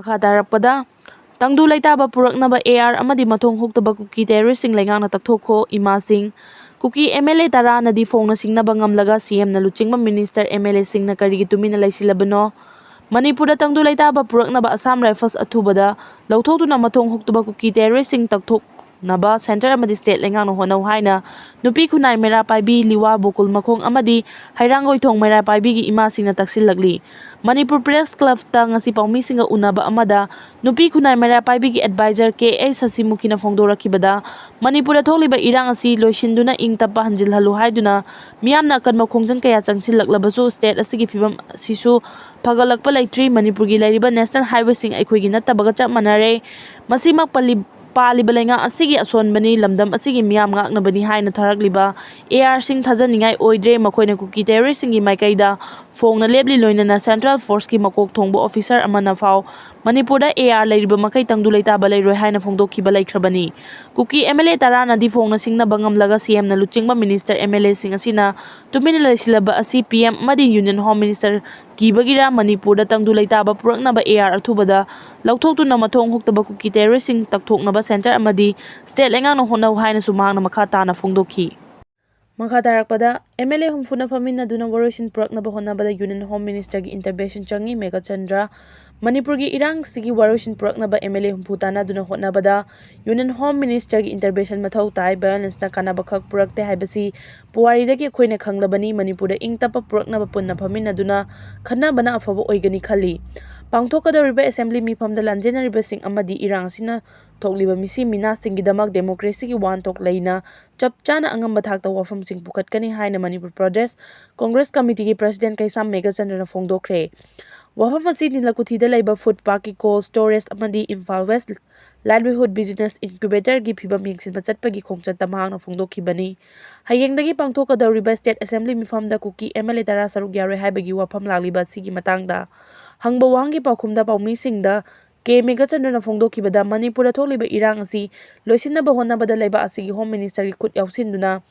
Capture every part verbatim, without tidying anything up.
ꯃꯈꯥ ꯇꯥꯔꯛꯄꯗ, ꯇꯪꯗꯨ ꯂꯩꯇꯥꯕ ꯄꯨꯔꯛꯅꯕ AR ꯑꯃꯗꯤ ꯃꯊꯣꯡ ꯍꯨꯛꯇꯕ ꯀꯨꯀꯤ terroristꯁꯤꯡ ꯂꯩꯉꯥꯛꯅ ꯇꯛꯊꯣꯛꯈꯣ, ꯏꯃꯥꯁꯤꯡ꯫ ꯀꯨꯀꯤ MLA ꯇꯔꯥꯅꯗꯤ ꯐꯣꯡꯅ ꯁꯤꯡꯅꯕ ꯉꯝꯂꯒ CMꯅ ꯂꯨꯆꯤꯡꯕ minister MLAꯁꯤꯡꯅ ꯀꯔꯤꯒꯤ ꯇꯨꯃꯤꯟꯅ ꯂꯩꯁꯤꯜꯂꯕꯅꯣ? ꯃꯅꯤꯄꯨꯔꯗ ꯇꯪꯗꯨ ꯂꯩꯇꯥꯕ ꯄꯨꯔꯛꯅꯕ Assam Rifles ꯑꯊꯨꯕꯗ ꯂꯧꯊꯣꯛꯇꯨꯅ ꯃꯊꯣꯡ ꯍꯨꯛꯇꯕ ꯀꯨꯀꯤ terroristꯁꯤꯡ ꯇꯛꯊꯣꯛ ꯅꯕ centre ꯑꯃꯗꯤ state ꯂꯩꯉꯥꯛꯅ ꯍꯣꯠꯅꯧ ꯍꯥꯏꯅ ꯅꯨꯄꯤ ꯈꯨꯟꯅꯥꯏ ꯃꯩꯔꯥ ꯄꯥꯏꯕꯤ ꯂꯤꯋꯥ ꯕꯣꯀꯨꯜ ꯃꯈꯣꯡ ꯑꯃꯗꯤ ꯍꯩꯔꯥꯡꯒꯣꯏꯊꯣꯡ ꯃꯩꯔꯥ ꯄꯥꯏꯕꯤꯒꯤ ꯏꯃꯥꯁꯤꯡꯅ ꯇꯛꯁꯤꯜꯂꯛꯂꯤ꯫ ꯃꯅꯤꯄꯨꯔ Press Clubꯇ ꯉꯁꯤ ꯄꯥꯎꯃꯤꯁꯤꯡꯒ ꯎꯅꯕ ꯑꯃꯗ ꯅꯨꯄꯤ ꯈꯨꯟꯅꯥꯏ ꯃꯩꯔꯥ ꯄꯥꯏꯕꯤꯒꯤ advisor ꯀꯦ ꯑꯦ ꯁꯁꯤꯃꯨꯈꯤꯅ ꯐꯣꯡꯗꯣꯔꯛꯈꯤꯕꯗ, ꯃꯅꯤꯄꯨꯔꯗ ꯊꯣꯛꯂꯤꯕ ꯏꯔꯥꯡ ꯑꯁꯤ ꯂꯣꯏꯁꯤꯟꯗꯨꯅ ꯏꯪ ꯇꯞꯄ ꯍꯟꯖꯤꯜꯍꯜꯂꯨ ꯍꯥꯏꯗꯨꯅ ꯃꯤꯌꯥꯝꯅ ꯑꯀꯟꯕ ꯈꯣꯡꯖꯪ ꯀꯌꯥ ꯆꯪꯁꯤꯜꯂꯛꯂꯕꯁꯨ state ꯑꯁꯤꯒꯤ ꯐꯤꯕꯝ ꯑꯁꯤꯁꯨ ꯐꯒꯠꯂꯛꯄ ꯂꯩꯇ꯭ꯔꯤ꯫ ꯃꯅꯤꯄꯨꯔꯒꯤ ꯂꯩꯔꯤꯕ national highwayꯁꯤꯡ ꯑꯩꯈꯣꯏꯒꯤ ꯅꯠꯇꯕꯒ ꯆꯞ ꯃꯥꯟꯅꯔꯦ꯫ ꯃꯁꯤꯃꯛ ꯄꯜꯂꯤ-, ꯄꯥꯜꯂꯤꯕ ꯂꯩꯉꯥꯛ ꯑꯁꯤꯒꯤ ꯑꯁꯣꯟꯕꯅꯤ, ꯂꯝꯗꯝ ꯑꯁꯤꯒꯤ ꯃꯤꯌꯥꯝ ꯉꯥꯛꯅꯕꯅꯤ ꯍꯥꯏꯅ ꯊꯥꯔꯛꯂꯤꯕ ARꯁꯤꯡ ꯊꯥꯖꯅꯤꯡꯉꯥꯏ ꯑꯣꯏꯗ꯭ꯔꯦ꯫ ꯃꯈꯣꯏꯅ ꯀꯨꯀꯤ terroristꯁꯤꯡꯒꯤ ꯃꯥꯏꯀꯩꯗ ꯐꯣꯡꯅ ꯂꯦꯞꯂꯤ, ꯂꯣꯏꯅꯅ central forceꯀꯤ ꯃꯀꯣꯛ ꯊꯣꯡꯕ officer ꯑꯃꯅ ꯐꯥꯎ ꯃꯅꯤꯄꯨꯔꯗ AR ꯂꯩꯔꯤꯕ ꯃꯈꯩ ꯇꯪꯗꯨ ꯂꯩꯇꯥꯕ ꯂꯩꯔꯣꯏ ꯍꯥꯏꯅ ꯐꯣꯡꯗꯣꯛꯈꯤꯕ ꯂꯩꯈ꯭ꯔꯕꯅꯤ꯫ ꯀꯨꯀꯤ MLA ꯇꯔꯥꯅꯗꯤ ꯐꯣꯡꯅ ꯁꯤꯡꯅꯕ ꯉꯝꯂꯒ CMꯅ ꯂꯨꯆꯤꯡꯕ minister MLAꯁꯤꯡ ꯑꯁꯤꯅ ꯇꯨꯃꯤꯟꯅ ꯂꯩꯁꯤꯜꯂꯕ ꯑꯁꯤ PM ꯑꯃꯗꯤ Union Home Minister ꯀꯤꯕꯒꯤꯔ ꯃꯅꯤꯄꯨꯔꯗ ꯇꯪꯗꯨ ꯂꯩꯇꯥꯕ ꯄꯨꯔꯛꯅꯕ AR ꯑꯊꯨꯕꯗ ꯂꯧꯊꯣꯛꯇꯨꯅ ꯃꯊꯣꯡ ꯍꯨꯛꯇꯕ ꯀꯨꯀꯤ terroristꯁꯤꯡ ꯇꯛꯊꯣꯛꯅꯕ centre ꯑꯃꯗꯤ state ꯂꯩꯉꯥꯛꯅ ꯍꯣꯠꯅꯧ ꯍꯥꯏꯅꯁꯨ ꯃꯍꯥꯛꯅ ꯃꯈꯥ ꯇꯥꯅ ꯐꯣꯡꯗꯣꯛꯈꯤ꯫ ꯃꯈꯥ ꯇꯥꯔꯛꯄꯗ, MLA ꯍꯨꯝꯐꯨꯅ ꯐꯝꯃꯤꯟꯅꯗꯨꯅ ꯋꯥꯔꯣꯏꯁꯤꯟ ꯄꯨꯔꯛꯅꯕ ꯍꯣꯠꯅꯕꯗ Union Home Ministerꯒꯤ intervention ꯆꯪꯏ, ꯃꯦꯘꯆꯟꯗ꯭ꯔ꯫ ꯃꯅꯤꯄꯨꯔꯒꯤ ꯏꯔꯥꯡꯁꯤꯒꯤ ꯋꯥꯔꯣꯏꯁꯤꯟ ꯄꯨꯔꯛꯅꯕ MLA ꯍꯨꯝꯐꯨ ꯇꯥꯟꯅꯗꯨꯅ ꯍꯣꯠꯅꯕꯗ Union Home Ministerꯒꯤ intervention ꯃꯊꯧ ꯇꯥꯏ, violenceꯅ ꯀꯥꯟꯅꯕ ꯈꯛ ꯄꯨꯔꯛꯇꯦ ꯍꯥꯏꯕꯁꯤ ꯄꯨꯋꯥꯔꯤꯗꯒꯤ ꯑꯩꯈꯣꯏꯅ ꯈꯪꯂꯕꯅꯤ꯫ ꯃꯅꯤꯄꯨꯔꯗ ꯏꯪ ꯇꯞꯄ ꯄꯨꯔꯛꯅꯕ ꯄꯨꯟꯅ ꯐꯝꯃꯤꯟꯅꯗꯨꯅ ꯈꯟꯅꯕꯅ ꯑꯐꯕ ꯑꯣꯏꯒꯅꯤ ꯈꯜꯂꯤ꯫ ꯄꯥꯡꯊꯣꯛꯀꯗꯧꯔꯤꯕ assembly ꯃꯤꯐꯝꯗ ꯂꯥꯟꯖꯦꯟꯅꯔꯤꯕꯁꯤꯡ ꯑꯃꯗꯤ ꯏꯔꯥꯡ ꯑꯁꯤꯅ ꯊꯣꯛꯂꯤꯕ ꯃꯤꯁꯤ ꯃꯤꯅꯥꯁꯤꯡꯒꯤꯗꯃꯛ democracyꯒꯤ ꯋꯥꯍꯟꯊꯣꯛ ꯂꯩꯅ ꯆꯞ ꯆꯥꯅ ꯑꯉꯝꯕ ꯊꯥꯛꯇ ꯋꯥꯐꯝꯁꯤꯡ ꯄꯨꯈꯠꯀꯅꯤ ꯍꯥꯏꯅ ꯃꯅꯤꯄꯨꯔ ꯄ꯭ꯔꯗꯦꯁ ꯀꯪꯒ꯭ꯔꯦꯁ ꯀꯃꯤꯇꯤꯒꯤ president ꯀꯩꯁꯥꯝ ꯃꯦꯘꯆꯟꯗ꯭ꯔꯅ ꯐꯣꯡꯗꯣꯛꯈ꯭ꯔꯦ꯫ ꯋꯥꯐꯝ ꯑꯁꯤ ꯅꯤꯂꯀꯨꯊꯤꯗ ꯂꯩꯕ food parkꯀꯤ cold storage ꯑꯃꯗꯤ ꯏꯝꯐꯥꯜ West livelihood business incubatorꯒꯤ ꯐꯤꯕꯝ ꯌꯦꯡꯁꯤꯟꯕ ꯆꯠꯄꯒꯤ ꯈꯣꯡꯆꯠꯇ ꯃꯍꯥꯛꯅ ꯐꯣꯡꯗꯣꯛꯈꯤꯕꯅꯤ꯫ ꯍꯌꯦꯡꯗꯒꯤ ꯄꯥꯡꯊꯣꯛꯀꯗꯧꯔꯤꯕ state assembly ꯃꯤꯐꯝꯗ ꯀꯨꯀꯤ MLA ꯇꯔꯥ ꯁꯔꯨꯛ ꯌꯥꯔꯣꯏ ꯍꯥꯏꯕꯒꯤ ꯋꯥꯐꯝ ꯂꯥꯛꯂꯤꯕ ꯑꯁꯤꯒꯤ ꯃꯇꯥꯡꯗ ꯍꯪꯕ ꯋꯥꯍꯪꯒꯤ ꯄꯥꯎꯈꯨꯝꯗ ꯄꯥꯎꯃꯤꯁꯤꯡꯗ ꯀꯦ ꯃꯦꯘꯆꯟꯗ꯭ꯔꯅ ꯐꯣꯡꯗꯣꯛꯈꯤꯕꯗ, ꯃꯅꯤꯄꯨꯔꯗ ꯊꯣꯛꯂꯤꯕ ꯏꯔꯥꯡ ꯑꯁꯤ ꯂꯣꯏꯁꯤꯟꯅꯕ ꯍꯣꯠꯅꯕꯗ ꯂꯩꯕꯥꯛ ꯑꯁꯤꯒꯤ Home Ministerꯒꯤ ꯈꯨꯠ ꯌꯥꯎꯁꯤꯟꯗꯨꯅ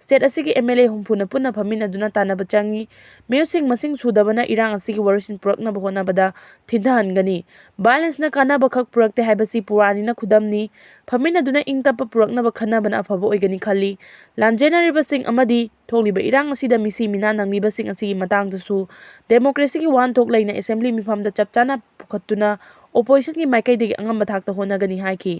state ꯑꯁꯤꯒꯤ M L A ꯍꯨꯝꯐꯨꯅ ꯄꯨꯟꯅ ꯐꯝꯃꯤꯟꯅꯗꯨꯅ ꯇꯥꯟꯅꯕ ꯆꯪꯏ꯫ ꯃꯤꯑꯣꯠꯁꯤꯡ ꯃꯁꯤꯡ ꯁꯨꯗꯕꯅ ꯏꯔꯥꯡ ꯑꯁꯤꯒꯤ ꯋꯥꯔꯣꯏꯁꯤꯟ ꯄꯨꯔꯛꯅꯕ ꯍꯣꯠꯅꯕꯗ ꯊꯤꯟꯊꯍꯟꯒꯅꯤ꯫ Violence ꯅ ꯀꯥꯟꯅꯕ ꯈꯛ ꯄꯨꯔꯛꯇꯦ ꯍꯥꯏꯕꯁꯤ ꯄꯨꯔꯥꯅꯤꯅ ꯈꯨꯗꯝꯅꯤ꯫ ꯐꯝꯃꯤꯟꯅꯗꯨꯅ ꯏꯪ ꯇꯞꯄ ꯄꯨꯔꯛꯅꯕ ꯈꯟꯅꯕꯅ ꯑꯐꯕ ꯑꯣꯏꯒꯅꯤ ꯈꯜꯂꯤ꯫ ꯂꯥꯟꯖꯦꯟꯅꯔꯤꯕꯁꯤꯡ ꯑꯃꯗꯤ ꯊꯣꯛꯂꯤꯕ ꯏꯔꯥꯡ ꯑꯁꯤꯗ ꯃꯤꯁꯤ ꯃꯤꯅꯥ ꯅꯪꯂꯤꯕꯁꯤꯡ ꯑꯁꯤꯒꯤ ꯃꯇꯥꯡꯗꯁꯨ democracy ꯒꯤ ꯋꯥꯍꯟꯊꯣꯛ ꯂꯩꯅ assembly ꯃꯤꯐꯝꯗ ꯆꯞ ꯆꯥꯅ ꯄꯨꯈꯠꯇꯨꯅ opposition ꯒꯤ ꯃꯥꯏꯀꯩꯗꯒꯤ ꯑꯉꯝꯕ ꯊꯥꯛꯇ ꯍꯣꯠꯅꯒꯅꯤ ꯍꯥꯏꯈꯤ꯫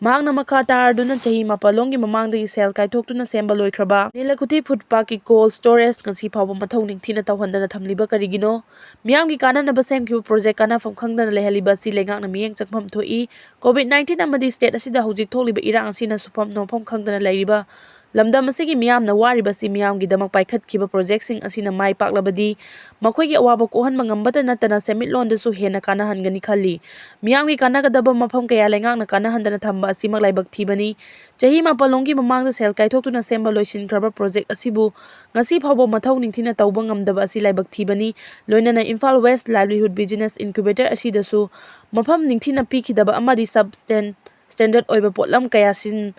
ꯃꯍꯥꯛꯅ ꯃꯈꯥ ꯇꯥꯔꯗꯨꯅ ꯆꯍꯤ ꯃꯥꯄꯜꯂꯣꯝꯒꯤ ꯃꯃꯥꯡꯗꯒꯤ ꯁꯦꯜ ꯀꯥꯏꯊꯣꯛꯇꯨꯅ ꯁꯦꯝꯕ ꯂꯣꯏꯈ꯭ꯔꯕ ꯅꯤꯂꯀꯨꯊꯤ food park ꯀꯤ cold storage ꯉꯁꯤ ꯐꯥꯎꯕ ꯃꯊꯧ ꯅꯤꯡꯊꯤꯅ ꯇꯧꯍꯟꯗꯅ ꯊꯝꯂꯤꯕ ꯀꯔꯤꯒꯤꯅꯣ? ꯃꯤꯌꯥꯝꯒꯤ ꯀꯥꯟꯅꯅꯕ ꯁꯦꯝꯈꯤꯕ project ꯀꯥꯟꯅꯐꯝ ꯈꯪꯗꯅ ꯂꯩꯍꯜꯂꯤꯕ ꯑꯁꯤ ꯂꯩꯉꯥꯛꯅ ꯃꯤꯠꯌꯦꯡ ꯆꯪꯐꯝ ꯊꯣꯛꯏ꯫ COVID nineteen ꯑꯃꯗꯤ state ꯑꯁꯤꯗ ꯍꯧꯖꯤꯛ ꯊꯣꯛꯂꯤꯕ ꯏꯔꯥꯡ ꯑꯁꯤꯅ ꯁꯨꯐꯝ ꯅꯣꯝꯐꯝ ꯈꯪꯗꯅ ꯂꯩꯔꯤꯕ ꯂꯝꯗꯝ ꯑꯁꯤꯒꯤ ꯃꯤꯌꯥꯝꯅ ꯋꯥꯔꯤꯕꯁꯤ ꯃꯤꯌꯥꯝꯒꯤꯗꯃꯛ ꯄꯥꯏꯈꯠꯈꯤꯕ project ꯁꯤꯡ ꯑꯁꯤꯅ ꯃꯥꯏ ꯄꯥꯛꯂꯕꯗꯤ ꯃꯈꯣꯏꯒꯤ ꯑꯋꯥꯕ ꯀꯣꯛꯍꯟꯕ ꯉꯝꯕꯇ ꯅꯠꯇꯅ ꯁꯦꯟꯃꯤꯠꯂꯣꯟꯗꯁꯨ ꯍꯦꯟꯅ ꯀꯥꯟꯅꯍꯟꯒꯅꯤ ꯈꯜꯂꯤ꯫ ꯃꯤꯌꯥꯝꯒꯤ ꯀꯥꯟꯅꯒꯗꯕ ꯃꯐꯝ ꯀꯌꯥ ꯂꯩꯉꯥꯛꯅ ꯀꯥꯟꯅꯍꯟꯗꯅ ꯊꯝꯕ ꯑꯁꯤꯃꯛ ꯂꯥꯏꯕꯛ ꯊꯤꯕꯅꯤ꯫ ꯆꯍꯤ ꯃꯥꯄꯜꯂꯣꯝꯒꯤ ꯃꯃꯥꯡꯗ ꯁꯦꯜ ꯀꯥꯏꯊꯣꯛꯇꯨꯅ ꯁꯦꯝꯕ ꯂꯣꯏꯁꯤꯟꯈ꯭ꯔꯕ project ꯑꯁꯤꯕꯨ ꯉꯁꯤ ꯐꯥꯎꯕ ꯃꯊꯧ ꯅꯤꯡꯊꯤꯅ ꯇꯧꯕ ꯉꯝꯗꯕ ꯑꯁꯤ ꯂꯥꯏꯕꯛ ꯊꯤꯕꯅꯤ꯫ ꯂꯣꯏꯅꯅ Imphal West Livelihood Business Incubator ꯑꯁꯤꯗꯁꯨ ꯃꯐꯝ ꯅꯤꯡꯊꯤꯅ ꯄꯤꯈꯤꯗꯕ ꯑꯃꯗꯤ substan-, standard ꯑꯣꯏꯕ ꯄꯣꯠꯂꯝ ꯀꯌꯥ ꯁꯤꯖꯤꯟ-,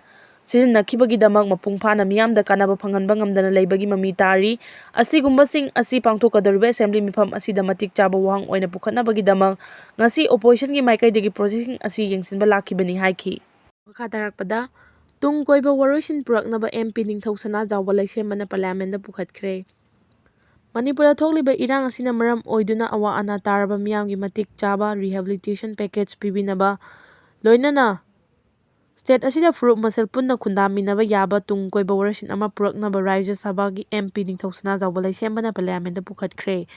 ꯁꯤꯖꯤꯟꯅꯈꯤꯕꯒꯤꯗꯃꯛ ꯃꯄꯨꯡ ꯐꯥꯅ ꯃꯤꯌꯥꯝꯗ ꯀꯥꯟꯅꯕ ꯐꯪꯍꯟꯕ ꯉꯝꯗꯅ ꯂꯩꯕꯒꯤ ꯃꯃꯤ ꯇꯥꯔꯤ꯫ ꯑꯁꯤꯒꯨꯝꯕꯁꯤꯡ ꯑꯁꯤ ꯄꯥꯡꯊꯣꯛꯀꯗꯧꯔꯤꯕ assembly ꯃꯤꯐꯝ ꯑꯁꯤꯗ ꯃꯇꯤꯛ ꯆꯥꯕ ꯋꯥꯍꯪ ꯑꯣꯏꯅ ꯄꯨꯈꯠꯅꯕꯒꯤꯗꯃꯛ ꯉꯁꯤ opposition ꯒꯤ ꯃꯥꯏꯀꯩꯗꯒꯤ project ꯁꯤꯡ ꯑꯁꯤ ꯌꯦꯡꯁꯤꯟꯕ ꯂꯥꯛꯈꯤꯕꯅꯤ ꯍꯥꯏꯈꯤ꯫ ꯃꯈꯥ ꯇꯥꯔꯛꯄꯗ, ꯇꯨꯡ ꯀꯣꯏꯕ ꯋꯥꯔꯣꯏꯁꯤꯟ ꯄꯨꯔꯛꯅꯕ M P ꯅꯤꯡꯊꯧ ꯁꯅꯥꯖꯥꯎꯕ ꯂꯩꯁꯦꯝꯕꯅ parliament ꯗ ꯄꯨꯈꯠꯈ꯭ꯔꯦ꯫ ꯃꯅꯤꯄꯨꯔꯗ ꯊꯣꯛꯂꯤꯕ ꯏꯔꯥꯡ ꯑꯁꯤꯅ ꯃꯔꯝ ꯑꯣꯏꯗꯨꯅ ꯑꯋꯥ ꯑꯅꯥ ꯇꯥꯔꯕ ꯃꯤꯌꯥꯝꯒꯤ ꯃꯇꯤꯛ ꯆꯥꯕ rehabilitation package ꯄꯤꯕꯤꯅꯕ, ꯂꯣꯏꯅꯅ state ꯑꯁꯤꯗ ꯐꯨꯔꯨꯞ ꯃꯁꯦꯜ ꯄꯨꯟꯅ ꯈꯨꯟꯗꯥꯃꯤꯟꯅꯕ ꯌꯥꯕ ꯇꯨꯡ ꯀꯣꯏꯕ ꯋꯥꯔꯣꯏꯁꯤꯟ ꯑꯃ ꯄꯨꯔꯛꯅꯕ ꯔꯥꯖ꯭ꯌ ꯁꯚꯥꯒꯤ M P ꯅꯤꯡꯊꯧ ꯁꯅꯥꯖꯥꯎꯕ ꯂꯩꯁꯦꯝꯕꯅ parliament ꯗ ꯄꯨꯈꯠꯈ꯭ꯔꯦ꯫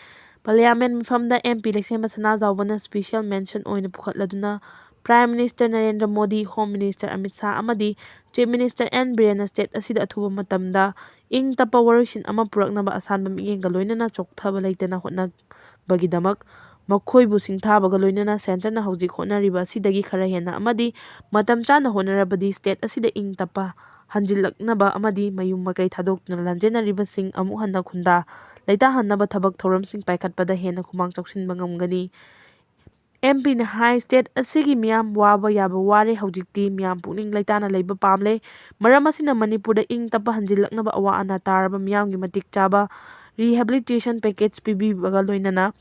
Parliament ꯃꯤꯐꯝꯗ M P ꯂꯩꯁꯦꯝꯕ ꯁꯅꯥꯖꯥꯎꯕꯅ special mention ꯑꯣꯏꯅ ꯄꯨꯈꯠꯂꯗꯨꯅ Prime Minister Narendra Modi, Home Minister Amit Shah ꯑꯃꯗꯤ Chief Minister N ꯕꯤꯔꯦꯟꯅ state ꯑꯁꯤꯗ ꯑꯊꯨꯕ ꯃꯇꯝꯗ ꯏꯪ ꯇꯞꯄ ꯋꯥꯔꯣꯏꯁꯤꯟ ꯑꯃ ꯄꯨꯔꯛꯅꯕ ꯑꯁꯥꯟꯕ ꯃꯤꯠꯌꯦꯡꯒ ꯂꯣꯏꯅꯅ ꯆꯣꯛꯊꯕ ꯂꯩꯇꯅ ꯍꯣꯠꯅꯕꯒꯤꯗꯃꯛ ꯃꯈꯣꯏꯕꯨ ꯁꯤꯡꯊꯥꯕꯒ ꯂꯣꯏꯅꯅ centre ꯅ ꯍꯧꯖꯤꯛ ꯍꯣꯠꯅꯔꯤꯕ ꯑꯁꯤꯗꯒꯤ ꯈꯔ ꯍꯦꯟꯅ ꯑꯃꯗꯤ ꯃꯇꯝ ꯆꯥꯅ ꯍꯣꯠꯅꯔꯕꯗꯤ state ꯑꯁꯤꯗ ꯏꯪ ꯇꯞꯄ ꯍꯟꯖꯤꯜꯂꯛꯅꯕ ꯑꯃꯗꯤ ꯃꯌꯨꯝ ꯃꯀꯩ ꯊꯥꯗꯣꯛꯇꯨꯅ ꯂꯥꯟꯖꯦꯟꯅꯔꯤꯕꯁꯤꯡ ꯑꯃꯨꯛ ꯍꯟꯅ ꯈꯨꯟꯗꯥ ꯂꯩꯇꯥꯍꯟꯅꯕ ꯊꯕꯛ ꯊꯧꯔꯝꯁꯤꯡ ꯄꯥꯏꯈꯠꯄꯗ ꯍꯦꯟꯅ ꯈꯨꯃꯥꯡ ꯆꯥꯎꯁꯤꯟꯕ ꯉꯝꯒꯅꯤ꯫ ꯑꯦꯝ ꯄꯤꯅ ꯍꯥꯏ, ꯁ꯭ꯇꯦꯠ ꯑꯁꯤꯒꯤ ꯃꯤꯌꯥꯝ ꯋꯥꯕ ꯌꯥꯕ ꯋꯥꯔꯦ, ꯍꯧꯖꯤꯛꯇꯤ ꯃꯤꯌꯥꯝ ꯄꯨꯛꯅꯤꯡ ꯂꯩꯇꯥꯅ ꯂꯩꯕ ꯄꯥꯝꯂꯦ꯫ ꯃꯔꯝ ꯑꯁꯤꯅ ꯃꯅꯤꯄꯨꯔꯗ ꯏꯪ ꯇꯞꯄ ꯍꯟꯖꯤꯜꯂꯛꯅꯕ ꯑꯋꯥ ꯑꯅꯥ ꯇꯥꯔꯕ ꯃꯤꯌꯥꯝꯒꯤ ꯃꯇꯤꯛ ꯆꯥꯕ rehabilitation package ꯄꯤꯕꯤꯕꯒ ꯂꯣꯏꯅꯅ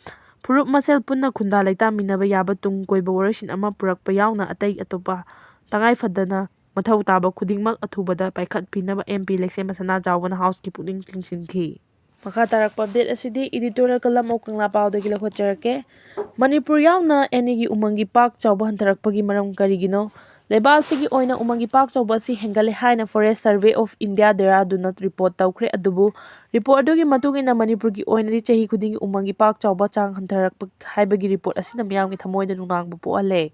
ꯐꯨꯔꯨꯞ ꯃꯁꯦꯜ ꯄꯨꯟꯅ ꯈꯨꯟꯗꯥ ꯂꯩꯇꯥꯃꯤꯟꯅꯕ ꯌꯥꯕ ꯇꯨꯡ ꯀꯣꯏꯕ ꯋꯥꯔꯣꯏꯁꯤꯟ ꯑꯃ ꯄꯨꯔꯛꯄ ꯌꯥꯎꯅ ꯑꯇꯩ ꯑꯇꯣꯞꯄ ꯇꯉꯥꯏ ꯐꯗꯅ ꯃꯊꯧ ꯇꯥꯕ ꯈꯨꯗꯤꯡꯃꯛ ꯑꯊꯨꯕꯗ ꯄꯥꯏꯈꯠꯄꯤꯅꯕ ꯑꯦꯝ ꯄꯤ ꯂꯩꯁꯦꯝꯕ ꯁꯅꯥꯖꯥꯎꯕꯅ ꯍꯥꯎꯁꯀꯤ ꯄꯨꯛꯅꯤꯡ ꯆꯤꯡꯁꯤꯟꯈꯤ꯫ ꯃꯈꯥ ꯇꯥꯔꯛꯄ ꯑꯞꯗꯦꯠ ꯑꯁꯤꯗꯤ ꯏꯗꯤꯇꯣꯔꯤꯌꯦꯜ ꯀꯂꯝ ꯑꯣꯛ ꯀꯪꯂꯥ ꯄꯥꯎꯗꯒꯤ ꯂꯧꯈꯠꯆꯔꯛꯀꯦ꯫ ꯃꯅꯤꯄꯨꯔ ꯌꯥꯎꯅ ꯑꯦꯅꯤꯒꯤ ꯎꯃꯪꯒꯤ ꯄꯥꯛ ꯆꯥꯎꯕ ꯍꯟꯊꯔꯛꯄꯒꯤ ꯃꯔꯝ ꯀꯔꯤꯒꯤꯅꯣ? ꯂꯩꯕꯥꯛ ꯑꯁꯤꯒꯤ ꯑꯣꯏꯅ ꯎꯃꯪꯒꯤ ꯄꯥꯛ ꯆꯥꯎꯕ ꯑꯁꯤ ꯍꯦꯟꯒꯠꯂꯦ ꯍꯥꯏꯅ Forest Survey of India Dehradun report ꯇꯧꯈ꯭ꯔꯦ꯫ ꯑꯗꯨꯕꯨ ꯔꯤꯄꯣꯔꯠ ꯑꯗꯨꯒꯤ ꯃꯇꯨꯡ ꯏꯟꯅ ꯃꯅꯤꯄꯨꯔꯒꯤ ꯑꯣꯏꯅꯗꯤ ꯆꯍꯤ ꯈꯨꯗꯤꯡꯒꯤ ꯎꯃꯪꯒꯤ ꯄꯥꯛ ꯆꯥꯎꯕ ꯆꯥꯡ ꯍꯟꯊꯔꯛꯄ ꯍꯥꯏꯕꯒꯤ ꯔꯤꯄꯣꯔꯠ ꯑꯁꯤꯅ ꯃꯤꯌꯥꯝꯒꯤ ꯊꯃꯣꯏꯗ ꯅꯨꯡꯅꯥꯡꯕ ꯄꯣꯛꯍꯜꯂꯦ꯫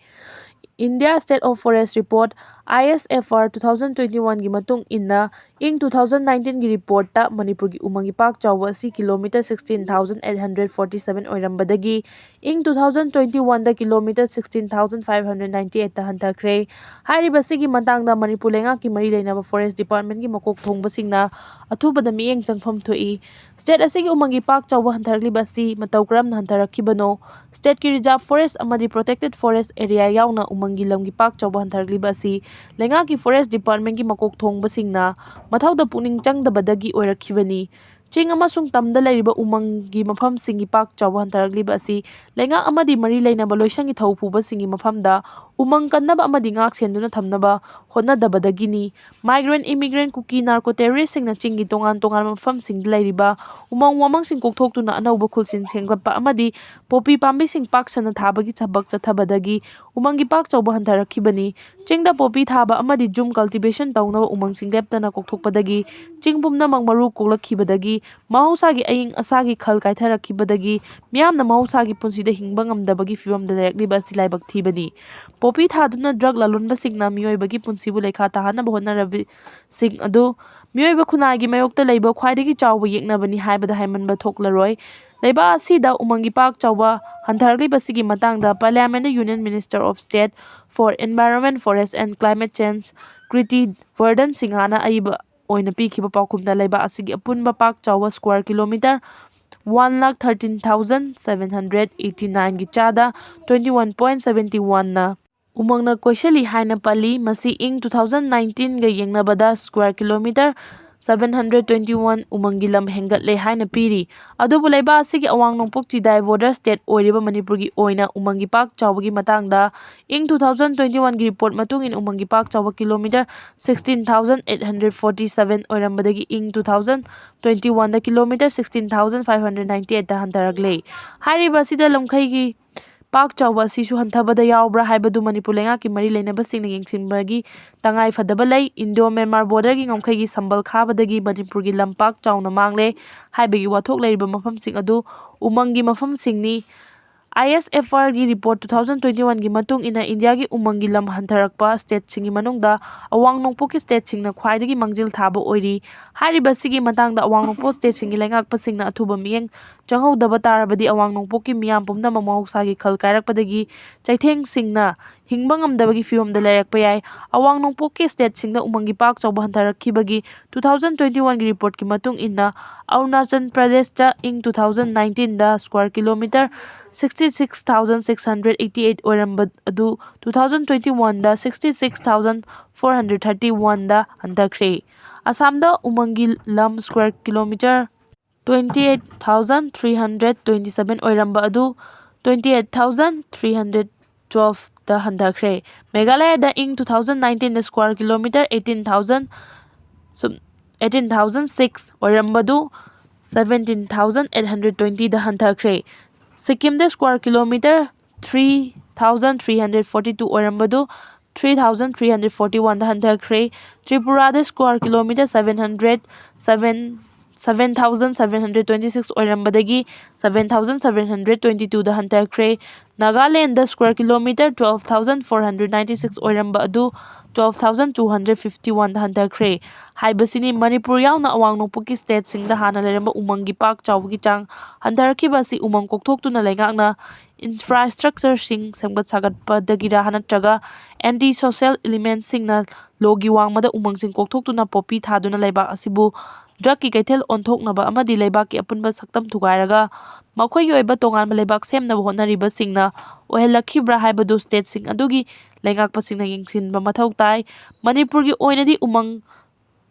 India State of Forest Report, I S F R, two thousand twenty-one ꯒꯤ ꯃꯇꯨꯡ ꯏꯟꯅ, ꯏꯪ two thousand nineteen ꯒꯤ ꯔꯤꯄꯣꯔꯠꯇ ꯃꯅꯤꯄꯨꯔꯒꯤ ꯎꯃꯪꯒꯤ ꯄꯥꯛ ꯆꯥꯎꯕ ꯑꯁꯤ kilometre sixteen thousand eight hundred forty seven ꯑꯣꯏꯔꯝꯕꯗꯒꯤ, ꯏꯪ two thousand twenty-one ꯗ kilometre sixteen thousand five hundred ninety eight ꯇ ꯍꯟꯊꯈ꯭ꯔꯦ꯫ ꯍꯥꯏꯔꯤꯕ ꯑꯁꯤꯒꯤ ꯃꯇꯥꯡꯗ ꯃꯅꯤꯄꯨꯔ ꯂꯩꯉꯥꯛꯀꯤ ꯃꯔꯤ ꯂꯩꯅꯕ Forest Department ꯀꯤ ꯃꯀꯣꯛ ꯊꯣꯡꯕꯁꯤꯡꯅ ꯑꯊꯨꯕꯗ ꯃꯤꯠꯌꯦꯡ ꯆꯪꯐꯝ ꯊꯣꯛꯏ꯫ ꯁ꯭ꯇꯦꯠ ꯑꯁꯤꯒꯤ ꯎꯃꯪꯒꯤ ꯄꯥꯛ ꯆꯥꯎꯕ ꯍꯟꯊꯔꯛꯂꯤꯕ ꯑꯁꯤ ꯃꯇꯧ ꯀꯔꯝꯅ ꯍꯟꯊꯔꯛꯈꯤꯕꯅꯣ? ꯁ꯭ꯇꯦꯠꯀꯤ ꯔꯤꯖꯥꯔꯚ ꯐꯣꯔꯦꯁ ꯑꯃꯗꯤ ꯄ꯭ꯔꯣꯇꯦꯛꯇꯦꯗ ꯐꯣꯔꯦꯁ ꯑꯦꯔꯤꯌꯥ ꯌꯥꯎꯅ ꯎꯃꯪꯒꯤ ꯂꯝꯒꯤ ꯄꯥꯛ ꯆꯥꯎꯕ ꯍꯟꯊꯔꯛꯂꯤꯕ ꯑꯁꯤ ꯂꯩꯉꯥꯛꯀꯤ ꯐꯣꯔꯦꯁ ꯗꯤꯄꯥꯔꯠꯃꯦꯟꯒꯤ ꯃꯀꯣꯛ ꯊꯣꯡꯕꯁꯤꯡꯅ ꯃꯊꯧꯗ ꯄꯨꯛꯅꯤꯡ ꯆꯪꯗꯕꯗꯒꯤ ꯑꯣꯏꯔꯛꯈꯤꯕꯅꯤ꯫ ꯆꯤꯡ ꯑꯃꯁꯨꯡ ꯇꯝꯗ ꯂꯩꯔꯤꯕ ꯎꯃꯪꯒꯤ ꯃꯐꯝꯁꯤꯡꯒꯤ ꯄꯥꯛ ꯆꯥꯎꯕ ꯍꯟꯊꯔꯛꯂꯤꯕ ꯑꯁꯤ ꯂꯩꯉꯥꯛ ꯑꯃꯗꯤ ꯃꯔꯤ ꯂꯩꯅꯕ ꯂꯣꯏꯁꯪꯒꯤ ꯊꯧ ꯄꯨꯕꯁꯤꯡꯒꯤ ꯃꯐꯝꯗ ꯎꯃꯪ ꯀꯟꯅꯕ ꯑꯃꯗꯤ ꯉꯥꯛ ꯁꯦꯟꯗꯨꯅ ꯊꯝꯅꯕ ꯍꯣꯠꯅꯗꯕꯗꯒꯤꯅꯤ꯫ Migrant, immigrant, ꯀꯨꯀꯤ, narco terrorist ꯁꯤꯡꯅ ꯆꯤꯡꯒꯤ ꯇꯣꯉꯥꯟ ꯇꯣꯉꯥꯟꯕ ꯃꯐꯝꯁꯤꯡꯗ ꯂꯩꯔꯤꯕ ꯎꯃꯪ ꯋꯥꯃꯪꯁꯤꯡ ꯀꯣꯛꯊꯣꯛꯇꯨꯅ ꯑꯅꯧꯕ ꯈꯨꯜꯁꯤꯡ ꯁꯦꯝꯒꯠꯄ ꯑꯃꯗꯤ ꯄꯣꯄꯤ ꯄꯥꯝꯕꯤꯁꯤꯡ ꯄꯥꯛ ꯁꯟꯅ ꯊꯥꯕꯒꯤ ꯊꯕꯛ ꯆꯠꯊꯕꯗꯒꯤ ꯎꯃꯪꯒꯤ ꯄꯥꯛ ꯆꯥꯎꯕ ꯍꯟꯊꯔꯛꯈꯤꯕꯅꯤ꯫ ꯆꯤꯡꯗ ꯄꯣꯄꯤ ꯊꯥꯕ ꯑꯃꯗꯤ ꯖꯨꯝ cultivation ꯇꯧꯅꯕ ꯎꯃꯪꯁꯤꯡ ꯂꯦꯞꯇꯅ ꯀꯣꯛꯊꯣꯛꯄꯗꯒꯤ ꯆꯤꯡ ꯄꯨꯝꯅꯃꯛ ꯃꯔꯨ ꯀꯣꯛꯂꯛꯈꯤꯕꯗꯒꯤ ꯃꯍꯧꯁꯥꯒꯤ ꯑꯏꯪ ꯑꯁꯥꯒꯤ ꯈꯜ ꯀꯥꯏꯊꯔꯛꯈꯤꯕꯗꯒꯤ ꯃꯤꯌꯥꯝꯅ ꯃꯍꯧꯁꯥꯒꯤ ꯄꯨꯟꯁꯤꯗ ꯍꯤꯡꯕ ꯉꯝꯗꯕꯒꯤ ꯐꯤꯕꯝꯗ ꯂꯩꯔꯛꯂꯤꯕ ꯑꯁꯤ ꯂꯥꯏꯕꯛ ꯊꯤꯕꯅꯤ꯫ ꯄꯣꯄꯤ ꯊꯥꯗꯨꯅ ꯗ꯭ꯔꯒ ꯂꯂꯣꯟꯕꯁꯤꯡꯅ ꯃꯤꯑꯣꯏꯕꯒꯤ ꯄꯨꯟꯁꯤꯕꯨ ꯂꯩꯈꯥ ꯇꯥꯍꯟꯅꯕ ꯍꯣꯠꯅꯔꯕꯁꯤꯡ ꯑꯗꯨ ꯃꯤꯑꯣꯏꯕ ꯈꯨꯟꯅꯥꯏꯒꯤ ꯃꯥꯌꯣꯛꯇ ꯂꯩꯕ ꯈ꯭ꯋꯥꯏꯗꯒꯤ ꯆꯥꯎꯕ ꯌꯦꯛꯅꯕꯅꯤ ꯍꯥꯏꯕꯗ ꯍꯥꯏꯃꯟꯕ ꯊꯣꯛꯂꯔꯣꯏ꯫ ꯂꯩꯕꯥꯛ ꯑꯁꯤꯗ ꯎꯃꯪꯒꯤ ꯄꯥꯛ ꯆꯥꯎꯕ ꯍꯟꯊꯔꯛꯂꯤꯕꯁꯤꯒꯤ ꯃꯇꯥꯡꯗ Parliament Union Minister of State for Environment, Forest and Climate Change Kriti Vardhan Singhana ꯑꯏꯕ ꯑꯣꯏꯅ ꯄꯤꯈꯤꯕ ꯄꯥꯎꯈꯨꯝꯗ ꯂꯩꯕꯥꯛ ꯑꯁꯤꯒꯤ ꯑꯄꯨꯟꯕ ꯄꯥꯛ ꯆꯥꯎꯕ square kilometre one lakh thirteen thousand seven hundred eighty nine ꯒꯤ ꯆꯥꯗ twenty one point seventy one ꯅ ꯎꯃꯪꯅ ꯀꯣꯏꯁꯤꯜꯂꯤ ꯍꯥꯏꯅ ꯄꯜꯂꯤ꯫ ꯃꯁꯤ ꯏꯪ two thousand nineteen ꯒ ꯌꯦꯡꯅꯕꯗ square kilometre seven hundred twenty one ꯎꯃꯪꯒꯤ ꯂꯝ ꯍꯦꯟꯒꯠꯂꯦ ꯍꯥꯏꯅ ꯄꯤꯔꯤ꯫ ꯑꯗꯨꯕꯨ ꯂꯩꯕꯥꯛ ꯑꯁꯤꯒꯤ ꯑꯋꯥꯡ ꯅꯣꯡꯄꯣꯛ ꯆꯤꯗꯥꯏ border state ꯑꯣꯏꯔꯤꯕ ꯃꯅꯤꯄꯨꯔꯒꯤ ꯑꯣꯏꯅ ꯎꯃꯪꯒꯤ ꯄꯥꯛ ꯆꯥꯎꯕꯒꯤ ꯃꯇꯥꯡꯗ ꯏꯪ two thousand twenty one ꯒꯤ report ꯃꯇꯨꯡ ꯏꯟꯅ ꯎꯃꯪꯒꯤ ꯄꯥꯛ ꯆꯥꯎꯕ kilometre sixteen thousand eight hundred forty seven ꯑꯣꯏꯔꯝꯕꯗꯒꯤ ꯏꯪ two thousand twenty one ꯗ kilometre sixteen thousand five hundred ninety eight ꯇ ꯍꯟꯊꯔꯛꯂꯦ꯫ ꯍꯥꯏꯔꯤꯕ ꯑꯁꯤꯗ ꯂꯝꯈꯩꯒꯤ ꯄꯥꯛ ꯆꯥꯎꯕ ꯑꯁꯤꯁꯨ ꯍꯟꯊꯕꯗ ꯌꯥꯎꯕ꯭ꯔꯥ ꯍꯥꯏꯕꯗꯨ ꯃꯅꯤꯄꯨꯔ ꯂꯩꯉꯥꯛꯀꯤ ꯃꯔꯤ ꯂꯩꯅꯕꯁꯤꯡꯅ ꯌꯦꯡꯁꯤꯟꯕꯒꯤ ꯇꯉꯥꯏ ꯐꯗꯕ ꯂꯩ꯫ Indo Myanmar border ꯒꯤ ꯉꯝꯈꯩꯒꯤ ꯁꯝꯕꯜ ꯈꯥꯕꯗꯒꯤ ꯃꯅꯤꯄꯨꯔꯒꯤ ꯂꯝ ꯄꯥꯛ ꯆꯥꯎꯅ ꯃꯥꯡꯂꯦ ꯍꯥꯏꯕꯒꯤ ꯋꯥꯊꯣꯛ ꯂꯩꯔꯤꯕ ꯃꯐꯝꯁꯤꯡ ꯑꯗꯨ ꯎꯃꯪꯒꯤ ꯃꯐꯝꯁꯤꯡꯅꯤ꯫ I S F R ꯒꯤ report two thousand twenty one ꯒꯤ ꯃꯇꯨꯡ ꯏꯟꯅ ꯏꯟꯗꯤꯌꯥꯒꯤ ꯎꯃꯪꯒꯤ ꯂꯝ ꯍꯟꯊꯔꯛꯄ state ꯁꯤꯡꯒꯤ ꯃꯅꯨꯡꯗ ꯑꯋꯥꯡ ꯅꯣꯡꯄꯣꯛꯀꯤ state ꯁꯤꯡꯅ ꯈ꯭ꯋꯥꯏꯗꯒꯤ ꯃꯥꯡꯖꯤꯜ ꯊꯥꯕ ꯑꯣꯏꯔꯤ꯫ ꯍꯥꯏꯔꯤꯕ ꯑꯁꯤꯒꯤ ꯃꯇꯥꯡꯗ ꯑꯋꯥꯡ ꯅꯣꯡꯄꯣꯛ state ꯁꯤꯡꯒꯤ ꯂꯩꯉꯥꯛꯄꯁꯤꯡꯅ ꯑꯊꯨꯕ ꯃꯤꯠꯌꯦꯡ ꯆꯪꯍꯧꯗꯕ ꯇꯥꯔꯕꯗꯤ ꯑꯋꯥꯡ ꯅꯣꯡꯄꯣꯛꯀꯤ ꯃꯤꯌꯥꯝ ꯄꯨꯝꯅꯃꯛ ꯃꯍꯧꯁꯥꯒꯤ ꯈꯜ ꯀꯥꯏꯔꯛꯄꯗꯒꯤ ꯆꯩꯊꯦꯡꯁꯤꯡꯅ ꯍꯤꯡꯕ ꯉꯝꯗꯕꯒꯤ ꯐꯤꯕꯝꯗ ꯂꯩꯔꯛꯄ ꯌꯥꯏ꯫ ꯑꯋꯥꯡ ꯅꯣꯡꯄꯣꯛꯀꯤ state ꯁꯤꯡꯗ ꯎꯃꯪꯒꯤ ꯄꯥꯛ ꯆꯥꯎꯕ ꯍꯟꯊꯔꯛꯈꯤꯕꯒꯤ two thousand twenty one ꯒꯤ report ꯀꯤ ꯃꯇꯨꯡ ꯏꯟꯅ ꯑꯔꯨꯅꯥꯆꯜ ꯄ꯭ꯔꯗꯦꯁꯇ ꯏꯪ two thousand nineteen ꯗ square kilometre sixty six thousand six hundred eighty eight ꯑꯣꯏꯔꯝꯕ ꯑꯗꯨ two thousand twenty one ꯗ sixty six thousand four hundred thirty one ꯗ ꯍꯟꯊꯈ꯭ꯔꯦ꯫ ꯑꯁꯥꯝꯗ ꯎꯃꯪꯒꯤ ꯂꯝ square kilometre twenty eight thousand three hundred twenty seven ꯑꯣꯏꯔꯝꯕ ꯑꯗꯨ twenty eight thousand three hundred twelve ꯗ ꯍꯟꯊꯈ꯭ꯔꯦ꯫ ꯃꯦꯘꯥꯂꯌꯥꯗ ꯏꯪ two thousand nineteen ꯗ square kilometre eighteen thousand eighteen thousand six ꯑꯣꯏꯔꯝꯕꯗꯨ seventeen thousand eight hundred twenty ꯗ ꯍꯟꯊꯈ꯭ꯔꯦ꯫ ꯁꯤꯛꯀꯤꯝꯗ square kilometre three thousand three hundred forty two ꯑꯣꯏꯔꯝꯕꯗꯨ three thousand three hundred forty one ꯗ ꯍꯟꯊꯈ꯭ꯔꯦ꯫ ꯇ꯭ꯔꯤꯄꯨꯔꯥꯗ square kilometre seven hundred seven seven thousand seven hundred twenty six ꯑꯣꯏꯔꯝꯕꯗꯒꯤ seven thousand seven hundred twenty two ꯗ ꯍꯟꯊꯈ꯭ꯔꯦ꯫ Nagaland square kilometre twelve thousand four hundred ninety six ꯑꯣꯏꯔꯝꯕ ꯑꯗꯨ twelve thousand two hundred fifty one ꯗ ꯍꯟꯊꯈ꯭ꯔꯦ꯫ ꯍꯥꯏꯕꯁꯤꯅꯤ꯫ ꯃꯅꯤꯄꯨꯔ ꯌꯥꯎꯅ ꯑꯋꯥꯡ ꯅꯣꯡꯄꯣꯛꯀꯤ state ꯁꯤꯡꯗ ꯍꯥꯟꯅ ꯂꯩꯔꯝꯕ ꯎꯃꯪꯒꯤ ꯄꯥꯛ ꯆꯥꯎꯕꯒꯤ ꯆꯥꯡ ꯍꯟꯊꯔꯛꯈꯤꯕ ꯑꯁꯤ ꯎꯃꯪ ꯀꯣꯛꯊꯣꯛꯇꯨꯅ ꯂꯩꯉꯥꯛꯅ infrastructure ꯁꯤꯡ ꯁꯦꯝꯒꯠ ꯁꯥꯒꯠꯄꯗꯒꯤꯔ ꯅꯠꯇ꯭ꯔꯒ anti social element ꯁꯤꯡꯅ ꯂꯣꯒꯤ ꯋꯥꯡꯃꯗ ꯎꯃꯪꯁꯤꯡ ꯀꯣꯛꯊꯣꯛꯇꯨꯅ ꯄꯣꯄꯤ ꯊꯥꯗꯨꯅ ꯂꯩꯕꯥꯛ ꯑꯁꯤꯕꯨ ꯗ꯭ꯔꯒꯀꯤ ꯀꯩꯊꯦꯜ ꯑꯣꯟꯊꯣꯛꯅꯕ ꯑꯃꯗꯤ ꯂꯩꯕꯥꯛꯀꯤ ꯑꯄꯨꯟꯕ ꯁꯛꯇꯝ ꯊꯨꯒꯥꯏꯔꯒ ꯃꯈꯣꯏꯒꯤ ꯑꯣꯏꯕ ꯇꯣꯉꯥꯟꯕ ꯂꯩꯕꯥꯛ ꯁꯦꯝꯅꯕ ꯍꯣꯠꯅꯔꯤꯕꯁꯤꯡꯅ ꯑꯣꯏꯍꯜꯂꯛꯈꯤꯕ꯭ꯔꯥ ꯍꯥꯏꯕꯗꯨ ꯁ꯭ꯇꯦꯠꯁꯤꯡ ꯑꯗꯨꯒꯤ ꯂꯩꯉꯥꯛꯄꯁꯤꯡꯅ ꯌꯦꯡꯁꯤꯟꯕ ꯃꯊꯧ ꯇꯥꯏ꯫ ꯃꯅꯤꯄꯨꯔꯒꯤ ꯑꯣꯏꯅꯗꯤ ꯎꯃꯪ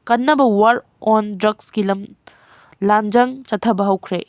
ꯀꯟꯅꯕ War on Drugsꯀꯤ ꯂꯝ ꯂꯥꯟꯖꯪ ꯆꯠꯊꯕ ꯍꯧꯈ꯭ꯔꯦ꯫